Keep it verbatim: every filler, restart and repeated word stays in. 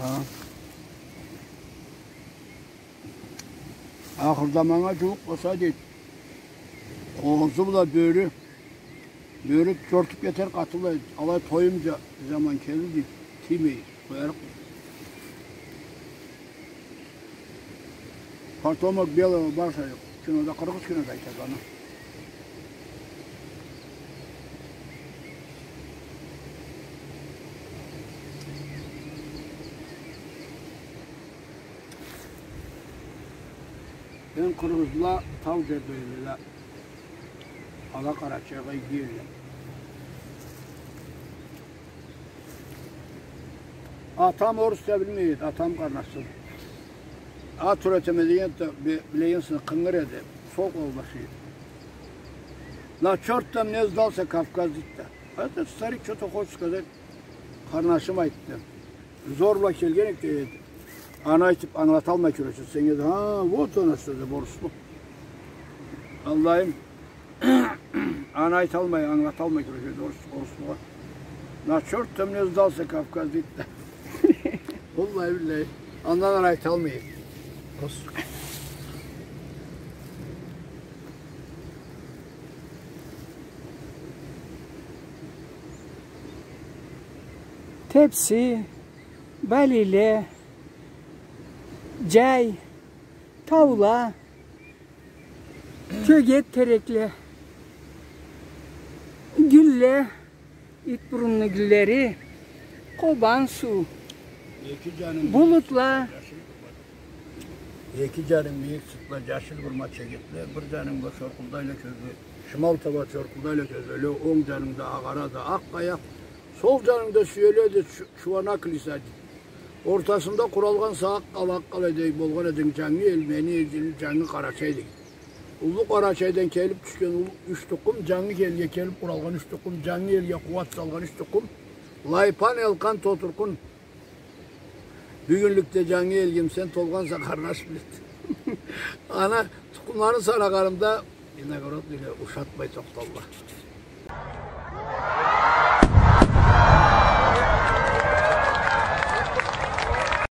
Ха. Ахыр заманнга джууукъ болса, дейди, къозу бла бёрю, бёрю джортуб кетер къатынлай, алай тоюмджа заман келди, дейди, тиймей къоярыкъ. Потомок белого барса, кинода, къыргъыз кинода айтады аны. Эм къыргъызла тау джерде элле да. Ала Къарачайгъа иги элле. Атам орусча билмей эди, атам къарнашсыз. А тюретеме дегенде, бе-, билегенсине къынгыр эди, сол къолбашы эди. На чёрта мне сдался Кавказ, дейди да. Этот старик чё-то хочет сказать, къарнашым айтды. Зор бла келген эди, дейди. Аны айтыб, ангылаталмай кюрешеди сен, дейди. Ха, вот она что, дейди, орусла. Аллахым, аны айталмай, ангылаталмай кюрешеди орус-, оруслагъа. На чёрта мне сдался Кавказ, дейди да. Валлахи биллахи. Андан ары айталмай эди. Орус. Тепси, балиле, джай, таула, тёгет терекле, гюлле, ит бурунну гюллери, Къобан суу, булутла. Эки джанынг мийик сытла, джашил бурма чегетле, бир джанынг бла чоркъулдайла кёзле, шимал таба чоркъулдайла кёзле, онг джанынг да агъарады акъ къая, сол джанынг да сюеледи чу-, чууанакъ лиса, дейди. Ортасында къуралгъан сагъакъ къала, акъ къала дей болгъан эдинг, джангы эл, мени элим, джангы Къарачай, дейди. Уллу Къарачайдан келиб тюшген уллу юч тукъум, джангы элге келиб къуралгъан юч тукъум, джангы элге къууат салгъан юч тукъум, Лайпан, Элкъан, Тотуркъун. Бюгюнлюкде джангы элгим сен толгъанса, къарнаш, билет. Ана тукъумларын санагъанымда, иногородныйле ушатмай тохталла.